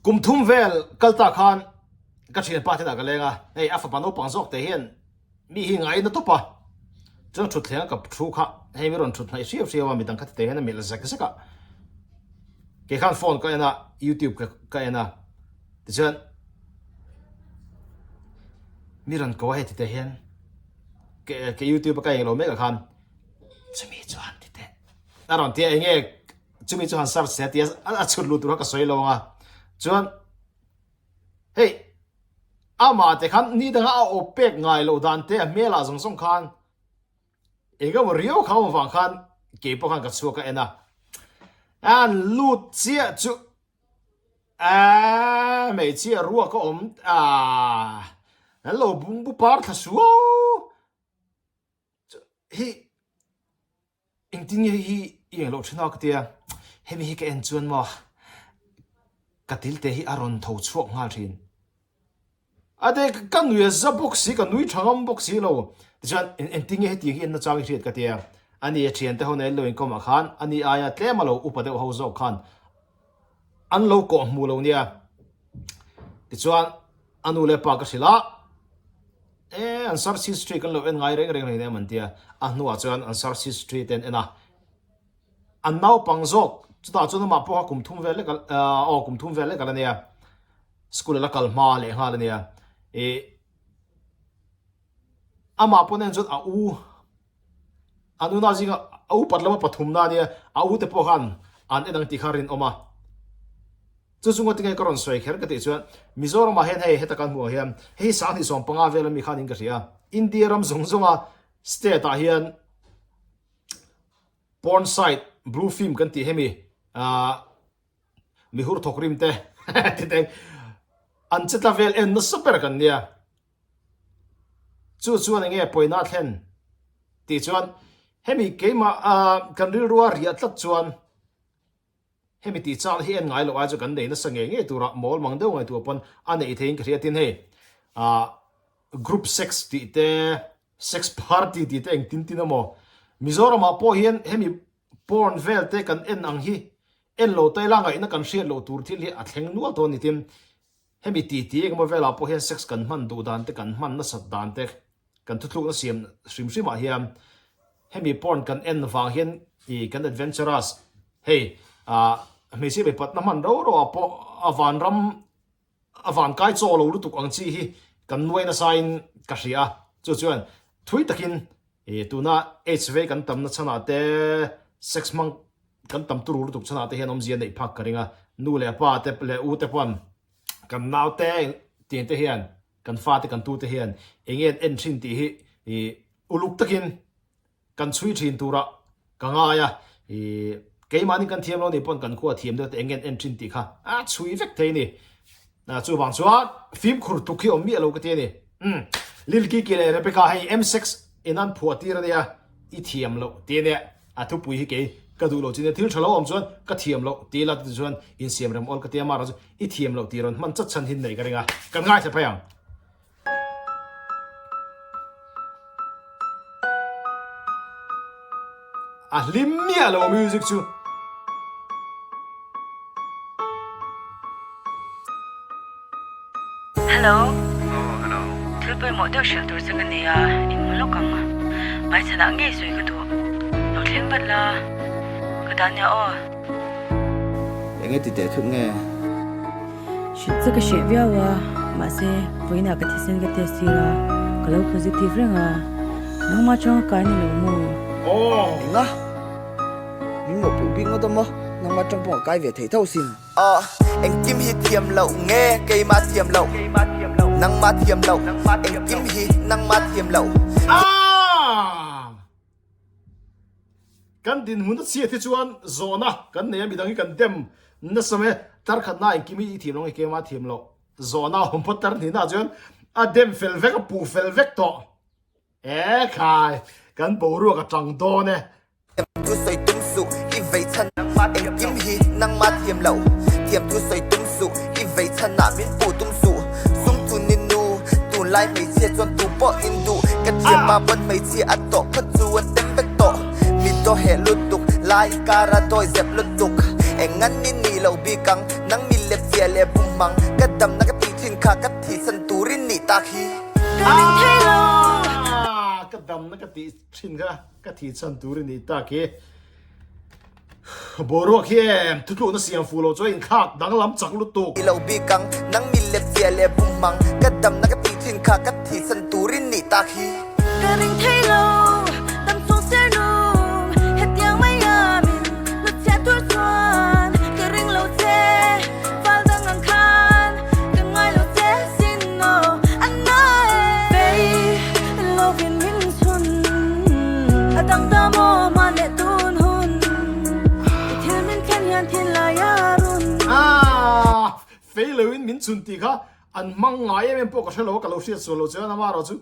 Kum thum vel kal ta khan ka thianpa te dah ka leng a, hei a fapa naupang zawk te hian mi hi ngaina tawp a, chuan thutthleng a kap thu kha hei mi rawn thut hnaih hriau hriau a, midang kha ti te hian a melh zek zek a, kei khan phone ka en a, youtube ka ka en a, tichuan mi rawn ko a hei ti te hian ke youtube a ka englo mek ah khan chumi chuan ti teh a rawn tia enge chumi chu han search se tia a chhut lut tur kha ka sawi lo ang a chuan hei amah te khan ni danga a awp pek ngai loh dan te a hmel ah zawng zawng khan eng emaw riau kha awm vang khan kei pawh khan ka chhuak a en a an lut chiah chu Aaa hmeichhia ruak a awm aaa an lo bungbu par thla suau hi engtin nge hi i eng loh thin a ka tia hemi hi ka en chuan maw ka til te hi a rawn tho chhuak nghal thin. A te ka nui a za bawk si, ka nui tha ngam bawk si lo. Tichuan engtin nge hetiang hi en nachang i hriat ka tia. Ani a thiante ho nen lo inkawmah khan ani aia tlem a lo upa deuh ho zawk khan an lo kawh hmu lo nia. Tichuan a nu leh pa ka hrilh a, e an search history kan lo en ngai reng reng hleinem an tia. A hnuah chuan an search history te an en a. An naupang zawk chutah chuan amah pawh kha kum thum vel lek aw kum thum vel lek a la nia. School a la kal hma leh nghal a nia. Ih amah pawn en chuan a u a nuna zinga a upat lama pathumna a nia a u te pawh khan an en ang tih kha rinawm a. Chu chunga tinge ka rawn sawi kher ka tih chuan Mizoramah hian hei heta kan hmuh ang hian hei hi 2015 vel ami khan in ka hria a. India ram zawng zawnga state ah hian porn site blue film kan tih hemi ah Mihur thawk rim te ti te an che tla vel en nasa ber kan nia. Chu chuan enge pawina a thlen tih chuan hemi keimah kan rilrua riah tlat chuan hemi tih chang hi en ngai loh ai chu kan nei nasa ngei ngei turah mawl mang deuh ngaihtuah pawn a neih theiin ka hria tin hei group sex tih te sex party tih te engtin tin emaw Mizoramah pawh hian hemi Porn vel te kan en ang hi en lo ta ila ngaihna kan hriat loh tur thil hi a thleng nual tawh a ni tin hemi ti ti engemaw velah pawh hian sex kan hman duh dan te kan hman nasat dan te kan thuthlukna siam hrim hrim ah hian hemi porn kan en vang hian ih kan adventurous hei ah hmeichhia mipatna hman ro ro ah pawh a vanram a vankai chaw lo lutuk ang chi hi kan nuai nasa in ka hria a chu chuan thui takin Ih tuna aids vei kan tamna chhanah te sex hmang kan tam turu lutuk chhanah te hian awmzia neih phak ka ring a, nu leh pa te leh u te pawn kan nau te tiang te hian kan fa te kan tu te hian eng nge an en thin tih hi ih uluk takin kan chhui thin turah ka ngai a, ih keimahni kan thiam lo nih pawn kan khua thiam deuh te eng nge an en thin tih kha a chhui vek thei a ni. Chuvang chuan fimkhur tuk hi awm miah lo ka ti a ni. Umm Lil Kiki leh Rebecca hei M6 in an phuah tir a nia, i thiam loh ti a nia, a thupui hi kei ka duh loh chi nia, thil tha lo awm chuan ka thiam loh ti ila ti chuan insiam rem awl ka ti a, amaherawh chu i thiam loh tih rawn hman chat chhan hi nei ka ring a, kan ngaithla phei ang. A hlim miah lo music chu. Hello. Oh, hello. Thil pawimawh deuh hrilh tur che ka nei a, in hmu lawk ang. Hmaichhanah ngei sawi ka duh. Lo thleng vat la, ka dan nia aw. Enge ti teh thut nge? Hrilh che ka hreh viau a, mahse vawiinah ka thisen ka test tir a, ka lo positive reng a, nangmah chuan ka kai ni lo maw? Enga? Min mawhpuh bik ngawt a maw? Nangmah atang pawh ka kai ve thei tho sin. Aw, engkim hi thiam loh nge keimah thiam loh, nangmah thiam loh, engkim hi nangmah thiam loh. Aaa! Kan dinhmun a chhiat hi chuan zawhna kan nei a, midang hi kan dem nasa mai a, tar khatna engkim hi i thiam lo nge keimah thiam loh zawhna a awm phawt tar hnihna chuan a dem fel vek a puh fel vek tawh e khai kan boruak a tang dawn e. Thiam thu sawi tum suh i vei chhan engkim hi nangmah thiam loh thiam thu sawi tum suh i vei chhanah min puh tum suh sum thu ni nu tunlai hmeichhia chuan tu pawh in duh ka thiam pa pawn hmeichhia a tawh phawt chu an tem vek tawh. Mi daw heh lutuk. Tunlai kara dawi zep lutuk eng an ni ni lo bik ang Nang mi lep chiah leh bum hmang Ka damna ka tih thin kha ka thihsan turin nih tak hi. Ka ring thei lo. Ka damna ka tih thin kha ka thihsan turin nih tak hi. Boruak hi em thutlukna siam fuh loh chuan inthlak danglam chak lutuk. I lo bik ang, nang mi let chiah leh bum hmang, ka damna ka tih thin kha ka thihsan turin nih tak hi. Ka ring thei lo, dam chung ser nung, hetiang mai a min hlut chhiah tur chuan ka ring lo che, fal dang ang khan ka ngai lo che sin aw, a na e. Vei lovin min chhun, a dang ta maw hman leh tun hun, i thil min thlen hian thin lai a run. Aaa fei loin min chhun tih kha an hmang ngai em em pawh ka hre lo a, ka lo hriat sual lo chuan amarawh chu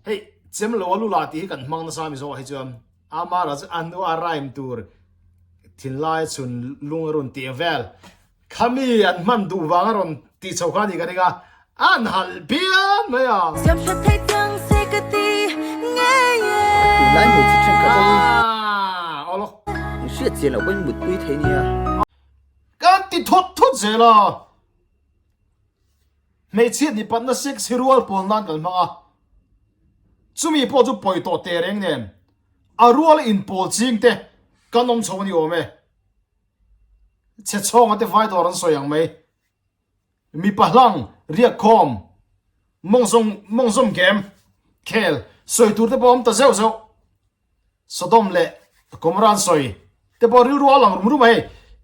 hei chem lo a lu la tih hi kan hmang nasa mi zawkah hi chuan amarawh chu a hnu a rhyme tur thinlai chhun lung a run tih ang vel Khami an hman duh vang a rawn tih chho kha a nih ka ring a, an halh phian mai a. Siam hre thei chang se ka ti ngei e. Tunlai hmeichhe thenkhat ho hi. Aaa aw lawk. In hriat chian loh pawhin mutpui thei nia. Kan ti thut thut zel a. Hmeichhiat ni patna sex hi rual pawl nan kan hmang a. Chumi pawh chu pawi tawh teh reng nen a rual inpawl ching te kan awm chho a ni awm e. Chhe chhawnga te vai dawr an sawi ang mai. Mipa hlang, riak khawm, mawngzawm mawngzawm game, khel, sawi tur te pawh awm ta zeuh zeuh. Sodom leh Gomorrah an sawi te pawh rilru a lang rum rum a hei.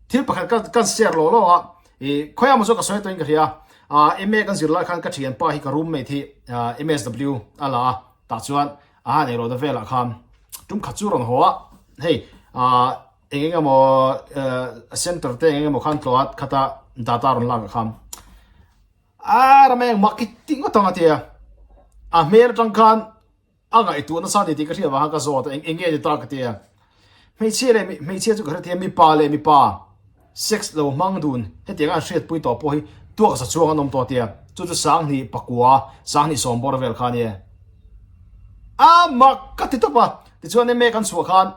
Thil pakhat ka kan share lawh lawh a, ih khawiah maw chu ka sawi tawhin ka hria a, MA kan zir lai khan ka thianpa hi ka roommate hi MSW a la a, tah chuan a han eirawhna velah khan tum khat chu rawn haw a, hei ah Eng eng emaw center te eng eng emaw khan tlawh a khata data rawn lak ah khan a ram eng mak i tih ngawt ang a tia a hmel atang khan a ngaihtuah nasa ni tih ka hriat vang khan ka zawt a eng eng nge ni ta ka tia hmeichhia leh hmeichhia chu ka hre thei a mipa leh mipa sex lo hmang dun hetiang a an hriatpui tawh pawh hi tuak za chuang an awm tawh a tia chu chu sanghnih pakua sanghnih sawm bawr vel kha a nia a mak ka ti tawp a tichuan MA kan chhuah khan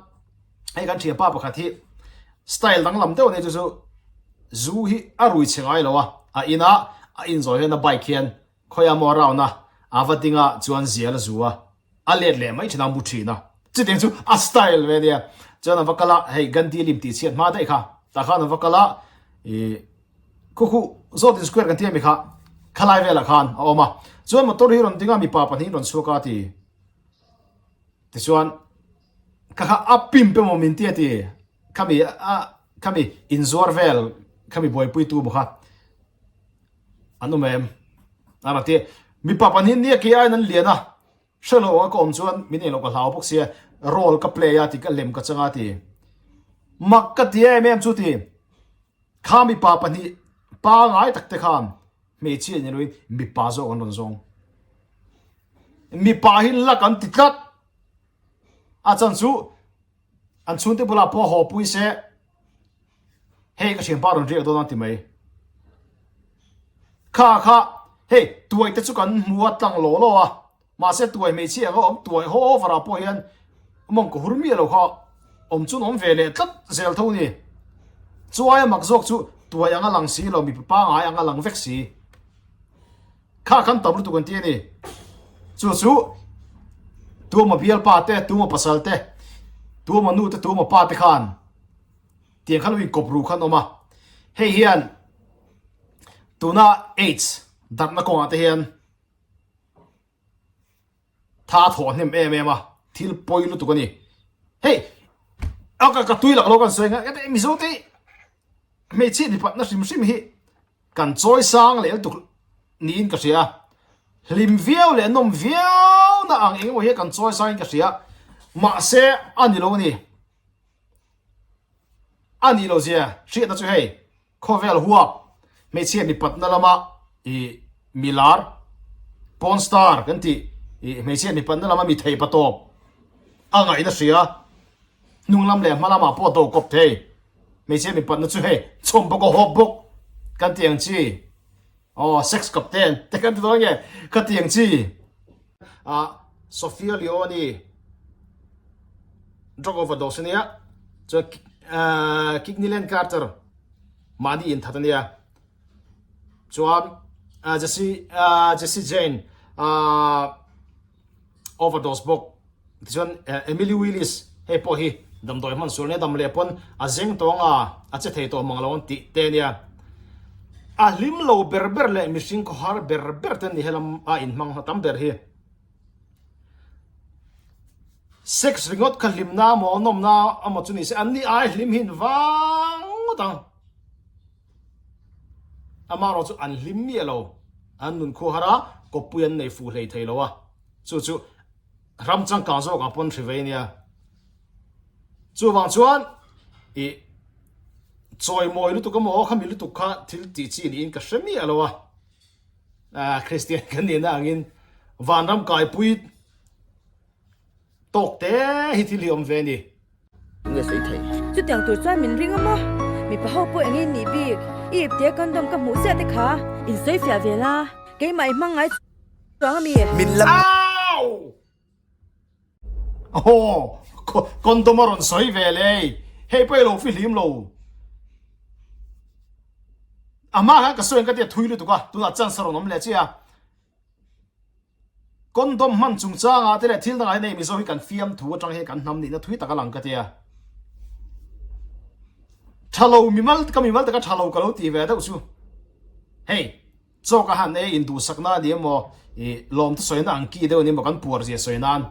Hei kan thianpa pakhat hi style danglam deuh a ni chu chu zu hi a rui chhe ngai lo a, a in a, a in zawh hian a bike hian khawiah maw a round a, a va ding a chuan zial a zu a, a let leh mai thin a, a mu thin a, chutiang chu a style ve a nia. Chuan a va kal a, hei Gandhi lim tih chhiat hma daih kha, tah khan a va kal a, ih khu khu Zawtin Square kan tih ami kha, khalai velah khan a awm a, chuan motor hi rawn ding a, mipa pahnihin rawn chhuak a a ti. Tichuan ka kha a pimp emaw min ti a ti khami a khami inzuar vel khami buaipui tu maw kha an awm em a rawn ti mipa pahnih nia kei aiin an lian a hre lo anga ka awm chuan min englo ka hlau bawk sia role ka play a ti ka lem ka chang a ti mak ka ti em em chu ti kha mipa pahnih pangai tak te khan hmeichhia ni loin mipa zawk an rawn zawng. Mipa hi lak an ti tlat. A chan chu an chhungte bulah pawh haw pui se hei ka thianpa rawn riak dawn a ti mai. Kha kha hei tuai te chu kan hmu a tlang law law a mahse tuai hmeichhia anga awm tuai haw over ah pawh hian mawng ka hur miah lo kha awm chu an awm ve leh tlat zel tho ni. Chuai a mak zawk chu tuai anga lang si lo mipa pangai anga lang vek si. Kha kan tam lutuk an ti a ni. Chu chu tuama bialpa te, tuama pasal te, tuama nu te, tuama pa te khan tiang khan lo inkawp ru khan awm a. Hei hian tuna AIDS darhna kawngah te hian Tha a thawh hnem em em a, thil pawi lutuk a ni. Hei, a ka ka tui lak lo kan sawi nga, heti Mizo te hi hmeichhia mipatna hrim hrim hi kan chawi sang leh lutuk niin ka hria. Hlim viau leh nawm viau na ang eng emaw hi kan chawi sang in ka hria. Mahse a ni lo a ni. A nih lo zia hriatna chu hei Khawvel huap hmeichhia mipatna lama ih milar, porn star kan tih ih hmeichhia mipatna lama mi thei patawp a ngaihna hria, hnung lam leh hma lamah pawh do kawp thei hmeichhia mipatna chu hei chhawm bawk a hawp bawk kan tih ang chi aw sex captain te kan ti dawn nge ka tih ang chi. Ah Sofia Leone drug overdose ania chuan. Kiknilen Carter mahni inthat a nia. Chuan Jesse Jesse Jane overdose bawk. Tichuan Emily Willis hei pawh hi damdawi hman sual nia dam leh pawn a zeng tawng a, a che thei tawh mang lo an tih te a nia. A hlim lo ber ber leh mihring khawhar ber ber te ni helam a inhmang tam ber hi. Sex ringawt kha hlimna amaw nawmna amaw chu ni se an ni ai hlim hin vang ngawt ang. Amaherawh chu an hlim miah lo, an nun khuahar a, kawppui an nei fuh hlei thei lo a, chu chu ram changkang zawk ang pawn hri vei nia. Chuvang chuan ih chawimawi lutuk amaw khami lutuk kha thil tih chi niin ka hre miah lo a. Kristian kan nihna angin vanram kaipui tawk te hi thil hi awm ve a ni. Tunge sawi thei? Chutiang tur chuan min ring a maw? Mipa ho pawh eng in nih bik? I ipte condom ka hmuh chiah te kha in sawi fiah ve la, keimah i hmang ngai chuang a mi? Min la Au! Aw, condom a rawn sawi ve le, hei pawh i lo fihlim lo. A hma khan ka sawi ang ka ti a thui lutuk a, tunah chance a rawn awm leh chiah a. Condom hman chungchangah te leh thil dangah hian hei Mizo hi kan fiamthu atang hian kan hnam nihna thui tak a lang ka ti a. Tha lo mimal ka mimal taka tha lo ka lo ti ve deuh chu. Hei Chawk a han e induhsakna a ni emaw ih lawmte sawina ang ki deuh a ni emaw kan puar zia sawi nan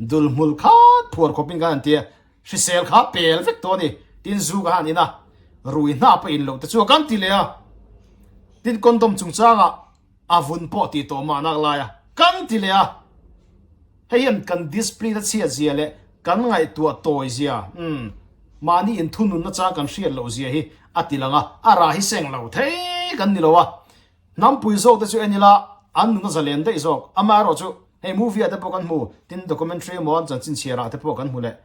dulhmul khat phuar khawpin kan han ti a, hrisel kha pel vek tawh a ni. Tin zu ka han in a, rui hnap a in loh te chu kan ti leh a. Tin condom chungchangah a vun pawh tih tawh mah nak lai a kan ti leh a. Hei hian kan discipline a chhiat zia leh kan ngaihtuah tawi zia, umm, mahni inthununna chang kan hriat loh zia hi a ti lang a, a rah hi seng lo thei kan ni lo a. Hnampui zawk te chu en ila an nun a zalen daih zawk. Amaherawh chu hei movie ah te pawh kan hmu, tin documentary emaw an chanchin chhiar ah te pawh kan hmu leh.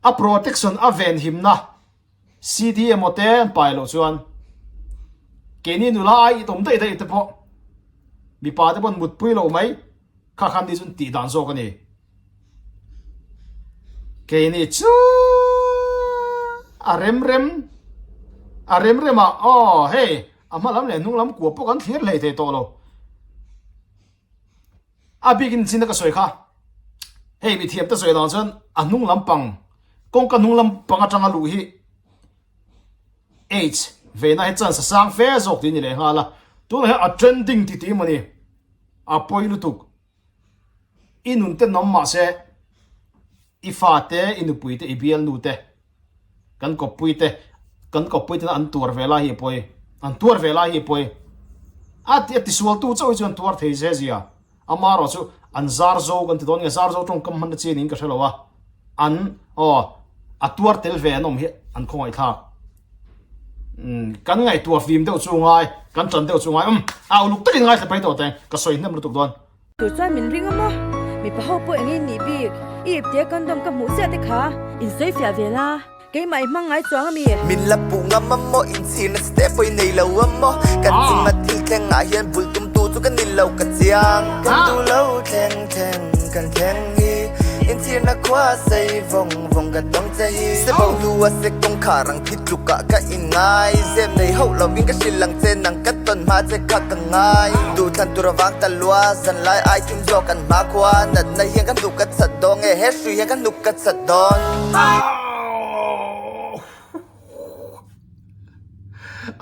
A protection a venhimna CD emaw te an pai loh chuan keini nula ai it awm daih daih te pawh mipa te pawn mutpui loh mai kha khan ni chu tih dan zawk a ni. Keini chu a rem rem a rem rem ah aw hei a hma lam leh hnung lam kua pawh kan thlir hlei thei tawh lo. A bikin chin a ka sawi kha, hei mithiam te sawi dan chuan a hnung lampang, kawngka hnung lampang atanga luh hi AIDS veina hi chance a sang fe zawk tih a ni leh nghal a, tunah hian a trending ti tih mawni a pawi lutuk. I nun te nawm mahse i fate, i nupui te, i bialnu te, kan kawppui te, kan kawppui tena an tuar ve lai hi a pawi, an tuar ve lai hi a pawi. A ti a tisualtu chauh hi chu an tuar thei ze zia. Amaherawh chu an zar zo kan ti dawn nge zar zo tawngkam hman na chi niin ka hre lo a, an aw a tuar tel ve an awm hi an khawngaihthlak. Umm kan ngaihtuah fim deuh chu ngai, kan tan deuh chu ngai, umm a uluk takin ngaithla phei tawh teng, ka sawi hnem lutuk dawn. Tur chuan min ring a maw? Mipa ho pawh eng in nih bik? I ipte condom ka hmuh chiah te kha in sawi fiah ve la, keimah i hmang ngai chuang a mi? Min la puh ngam a maw? Inchhirna chi te pawh i nei lo a maw? Kan chunga thil thleng ah hian bul tum tu chu ka ni lo ka chiang. Kan duh lo thleng thleng kan thleng hi inchhirna khua sei vawng vawng ka tawng che hi. Se bo hnu a se kawngkhar ang thi tluk ah ka inngai zem nei hauh lo in ka hrilh ang che nang ka tawn hma che kha ka ngai. Duhthlan tur a vang ta lua, zan lai ai thim zawk kan hma khua, natna hian ka hnuk a chat dawn nge he hrui hian ka hnuk ka chat dawn.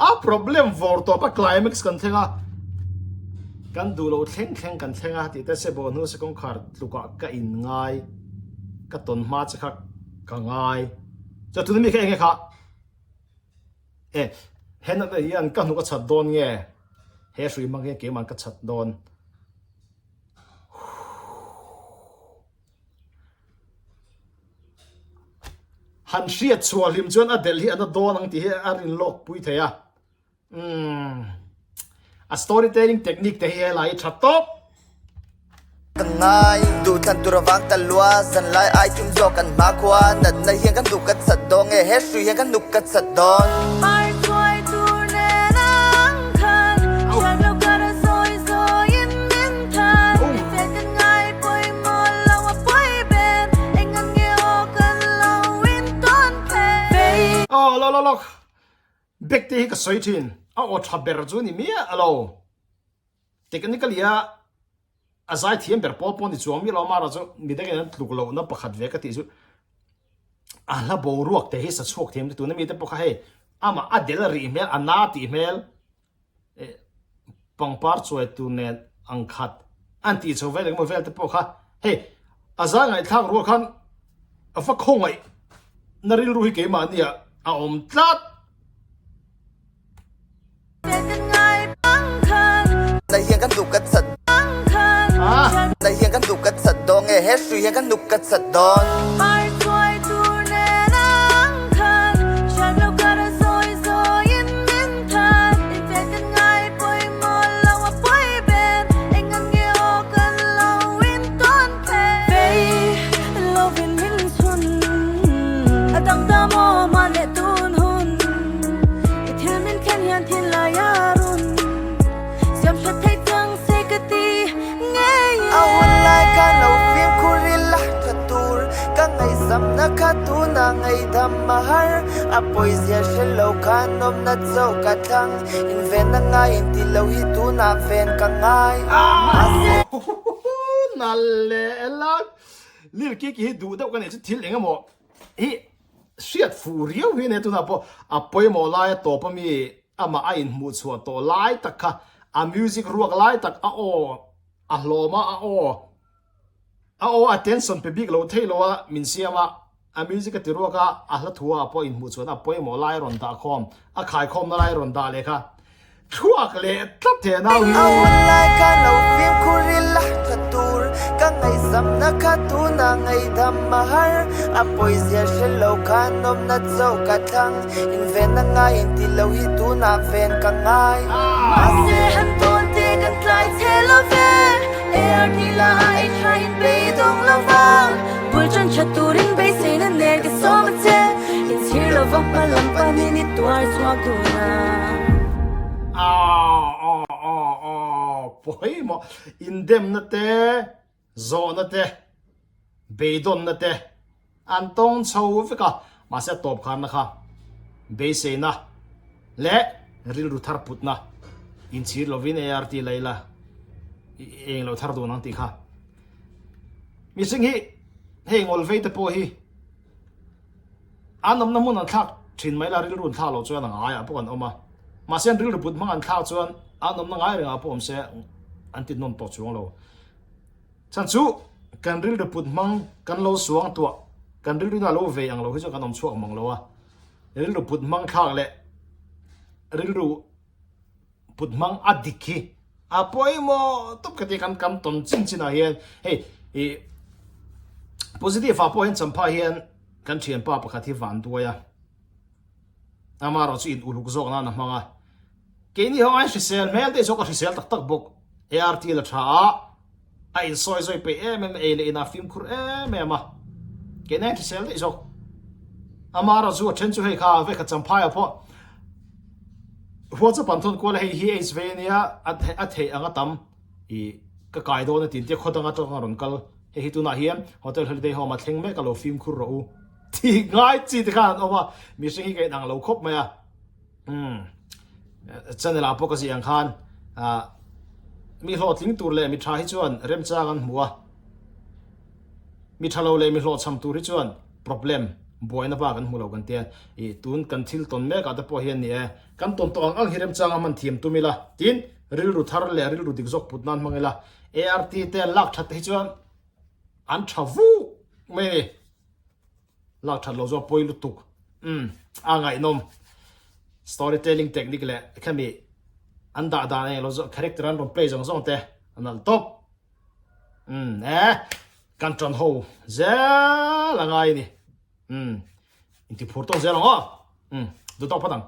A problem vawr tawp a climax kan thleng a, kan duh loh thleng thleng kan thleng a tih te se bawh hnu se kawngkhar tlukah ka in ngai ka tawn hma che kha ka ngai chuan tuna mi kha enge kha e he natna hian ka hnuk a chat dawn nge he hrui hmang hian keimah ka chat dawn. Han hriat chhuah hlim chuan a delh hi a na dawn ang tih hi a rin lawk pui thei a. Umm. A storytelling technique te hi helai hi tha tawp. Ka ngai duhthlan tur avang ta lua zan lai ai thim zawk kan hma khua natna hian ka hnuk ka chat dawn nge he hrui hian ka hnuk ka chat dawn. Ar chuai tur nen ang khan hriat lo kar a zawi zawiin min than i fel kan ngai pawimawh lo a pawi ber eng ang nge aw kan lo in tawn. Aw lawk lawk lawk. Bag te hi ka sawi thin. A aw tha ber chu ni miah lo. Technically a a zai thiam ber pawl pawh ni chuang miah lo amah chu midangin an tluk lohna pakhat ve ka tih chu a hla boruak te hi sa chhuak thiam te tuna mite pawh kha hei amah a del rih hmel a na tih hmel pangpar chuai tur nen ang khat an tih chho vel engemaw vel te pawh kha hei a zai ngaihthlak rual khan a va khawngaih na rilru hi keimahni ah a awm tlat. A hun lai khan lo fimkhur ila tha tur ka ngaihsamna kha tunah ngaihdam a har a pawizia hre lo khan nawmna chauh ka thlang invenna ngai inti lo hi tunah ven ka ngai mahse. Nal leh lak Lil Kiki hi duh deuh ka nih chu thil eng emaw hi hriat fuh riau hi ania tunah pawh a pawimawh laia tawp ami amah a inhmuh chhuah tawh lai tak kha a music ruak lai tak a aw a hlawm a a aw a aw attention pe bik lo thei lo a min siam a a music a ti ruak a a hla thu ah pawh inhmuh chuan a pawimawh lai a rawn dah khawm a khaikhawmna lai a rawn dah leh kha Thluak leh tlat he nau hi. A hun lai kha lo fimkhur ila tha tur ka ngaihsamna kha tunah ngaihdam a har a pawizia hre lo kha nawmna chauh ka thlang invenna ngai inti lo hi tunah ven ka ngai. Mahse han tawn te kan tlai che lo ve ART la a ei tha in beidawng lo vang bul tan tha turin beiseina nen ka sawm a che inchhir lo vang hma lam panin i tuar chhuak dun a. Pawimawh indemna te, zawhna te, beidawnna te an tawng chho vek a, mahse a tawp khanna kha beiseina leh rilru thar putna inchhir lovin ART la ila eng lo thar dun ang tih kha. Mihring hi hei ngawlvei te pawh hi An awmna hmun an thlak thin mai la, rilru an thlak loh chuan a ngaiah pawh an awm a. Mahse an rilru put hmang an thlak chuan an awmna ngai rengah pawh awm se an ti nawn tawh chuang lo. Chhan chu kan rilru put hmang kan lo suang tuah, kan rilru ina lo vei ang lo hi chuan kan awm chhuak mang lo a. Rilru put hmang thlak leh rilru put hmang a dik hi a pawimawh tawp ka ti kan kan tawn chin chin ah hian hei ih positive ah pawh hian champha hian kan thianpa pakhat hi van duai a amarawh chu in uluk zawk nan a hmang a keini ho ai hrisel hmel te zawk a hrisel tak tak bawk ART la tha a A insawi zawi peih em em ei leh inah fimkhur em em a, keina hian hrisel daih zawk. Amara zu a then chu hei kha vekha Champhai ah pawh WhatsApp an thawn kual a hei hi aids vei ania a theih anga tam i ka kai dawn a tin tia khaw dang atanga rawn kal hei hi tunah hian hotel holiday home ah thleng mek a lo fimkhur rawh u tih ngai chi te khan an awm a mihring hi ka inang lo khawp mai a. Umm channel ah pawh ka ziah ang khan ah mi hlawhtling tur leh mi tha hi chuan remchang an hmu a, mi tha lo leh mi hlawhchham tur hi chuan problem buaina bak an hmu lo kan tia ih tun kan thil tawn mek ah te pawh hian ni e kan tawn tawh ang ang hi remchang a hman thiam tum ila tin rilru thar leh rilru dik zawk put nan hmang ila ART te an lak that te hi chuan an tha vuk mai a ni. Lak that lo zawk pawi lutuk. Umm a ngaihnawm. Story telling technique leh khami an dah dan eng lo zawk character an rawn play zawng zawng te a nalh tawp. Umm e kan tan ho zel a ngai a ni. Umm inti phur tawk zel ang aw. Umm duh tawk phawt ang.